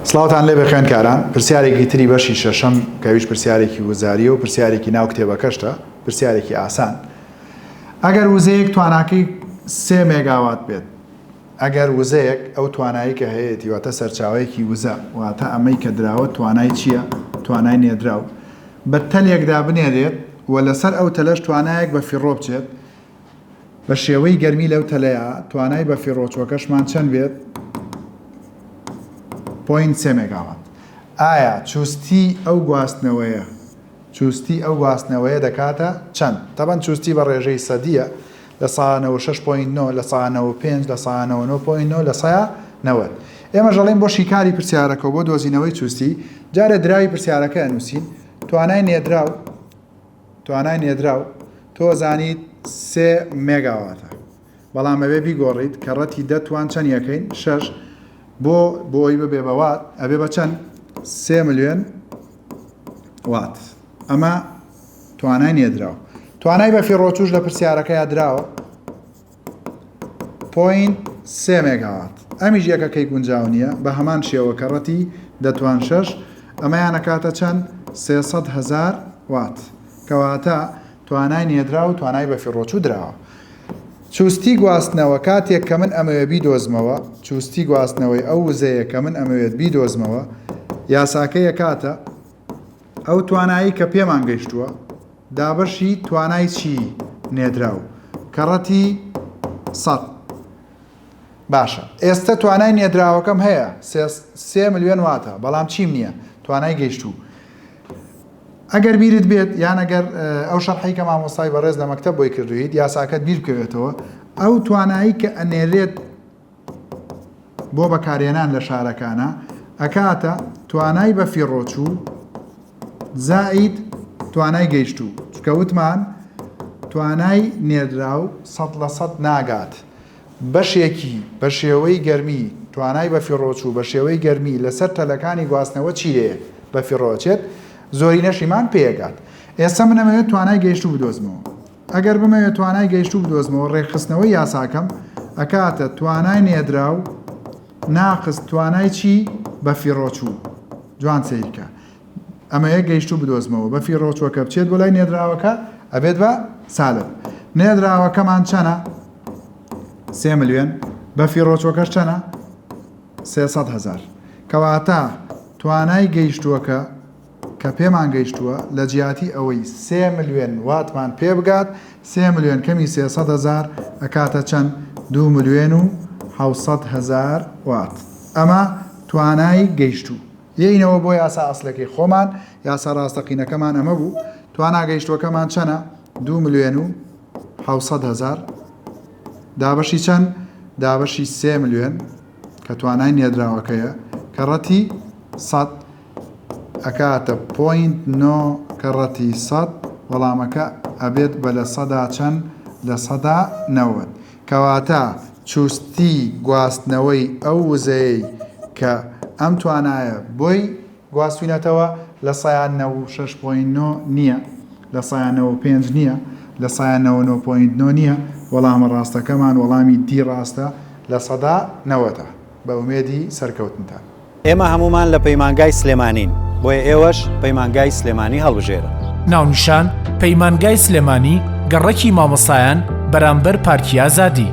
سڵاوتان لێبێ خوێندکاران، پرسیارێکی تری بەشی شەشەم کە ئەویش پرسیارێکی وزاریە و پرسیارێکی ناو کتێبەکەشتە، پرسیارێکی ئاسان. ئەگەر وزەیەک تواناکەی سێ مێگاوات بێت، ئەگەر وزەیەک ئەو توانایی کە هەیەتی واتە سەرچاوەیەکی وزە، واتە ئەمەی کە دراوە توانای چییە؟ توانای نێردراو بە تەلێکدا بنێرێت و لەسەر ئەو تەلەش توانایەک بە فیڕۆ بچێت، بە شێوەی گەرمی لەو تەلەیا توانای بەفیڕۆچوەکەشمان چەند بێت؟ point سێ مێگاوات. ئایا چوستی ئەو گواستنەوەیە چوستی ئەو گواستنەوەیە دەکاتە چەند؟ تەبەن چوستی بە ڕێژەی سەدیە لە سا 96 point 9 لە سا 95 لە سا 99 point 9 لە سا 90. ئێمەش ئەڵێین بۆ شیکاری پرسیارەکە و بۆ دۆزینەوەی چوستی جارێ دراوی پرسیارەکە ئەنووسین توانای نێردراو توانای نێردراو تۆ ئەزانیت سێ مێگاواتە بەڵام ئەبێ بیگۆڕیت کە ڕەتی دە توان چەند یەکەین شەش بۆ بۆی ببێ بە وات ئەبێ بە چەند سێ ملیۆن وات ئەمە توانای نێردراو توانای بە فیڕۆچوش لە پرسیارەکەیا دراوە point سێ مێگاوات ئەمیش یەکەکەی گونجاو نییە بە هەمان شێوە کە ڕەتی دەتوان شەش ئەمەیان ئەکاتە چەند 300 هەزار وات کەواتە توانای نێردراو و توانای بەفیڕۆچوو دراوە چوستی گواستنەوە کاتێک کە من ئەمەوێ بیدۆزمەوە چوستی گواستنەوەی ئەو وزەیە کە من ئەمەوێت بیدۆزمەوە یاساکەی ئەکاتە ئەو توانایی کە پێمان گەیشتووە دابەشی توانای چی نێردراو کەڕەتی سەد باشە ئێستە توانای نێردراوەکەم هەیە سێ ملیۆن واتە بەڵام چیم نییە توانای گەیشتوو ئەگەر بیرت بێت یان ئەگەر ئەو شەرحی کە مامۆستای بەڕێز لە مەکتەب بۆی کردویت یاساکەت بیر بکەوێتەوە ئەو توانایی کە ئەنێرێت بۆ بەکارهێنان لە شارەکانا ئەکاتە توانای بەفیڕۆچوو زائید توانای گەیشتوو چونکە وتمان توانای نێردراو 100% ناگات بەشێکی بە شێوەی گەرمی توانای بەفیڕۆچوو بە شێوەی گەرمی لەسەر تەلەکانی گواستنەوە چی لێ بەفیڕۆچێت زۆرینەشیمان پێگات ئێستا من ئەمەوێت توانای گەیشتوو بدۆزمەوە ئەگەر بمەوێت توانای گەیشتوو بدۆزمەوە ڕێکخستنەوەی یاساکەم ئەکاتە توانای نێردراو ناقس توانای چی بەفیڕۆچوو جوان سەیرکە ئەمەیە گەیشتوو بدۆزمەوە بەفیڕۆچووەکە بچێت بۆ لای نێردراوەکە ئەبێت بە سالب نێردراوەکەمان چەنە سێ ملیۆن بەفیڕۆچووەکەش چەنە 300 هەزار کەواتە توانای گەیشتووەکە کە پێمان گەیشتووە لە جیاتی ئەوەی سێ ملیۆن واتمان پێ بگات، سێ ملیۆن کەمی 300 هەزار ئەکاتە چەند؟ دوو ملیۆن و 700 هەزار وات. ئەمە توانای گەیشتوو. یەینەوە بۆ یاسا ئەسلەکەی خۆمان، یاسا ڕاستەقینەکەمان ئەمە بوو، توانا گەیشتووەکەمان چەنە؟ دوو ملیۆن و 700 هەزار دابەشی چەند؟ دابەشی سێ ملیۆن کە توانای نێردراوەکەیە کە ڕەتی سەد ئەکاتە point نۆ کەڕەتی سەد وەڵامەکە ئەبێت بە لە سەدا چەند لە سەدا 90 کەواتە چوستی گواستنەوەی ئەو وزەیەی کە ئەم توانایە بۆی گواستوینەتەوە لە سەیا 96 point نۆ نییە لە سەیا 95 نییە لە سەیا 99 point نۆ نییە وەڵامە ڕاستەکەمان وەڵامی دی ڕاستە لە سەدا نەوەتە بە ئومێدی سەرکەوتنتان. ئێمە هەموومان لە پەیمانگای سلێمانین، بۆیە ئێوەش پەیمانگای سلێمانی هەڵبژێرن. ناونیشان، پەیمانگای سلێمانی، گەڕەکی مامۆستایان، بەرامبەر پارکی ئازادی.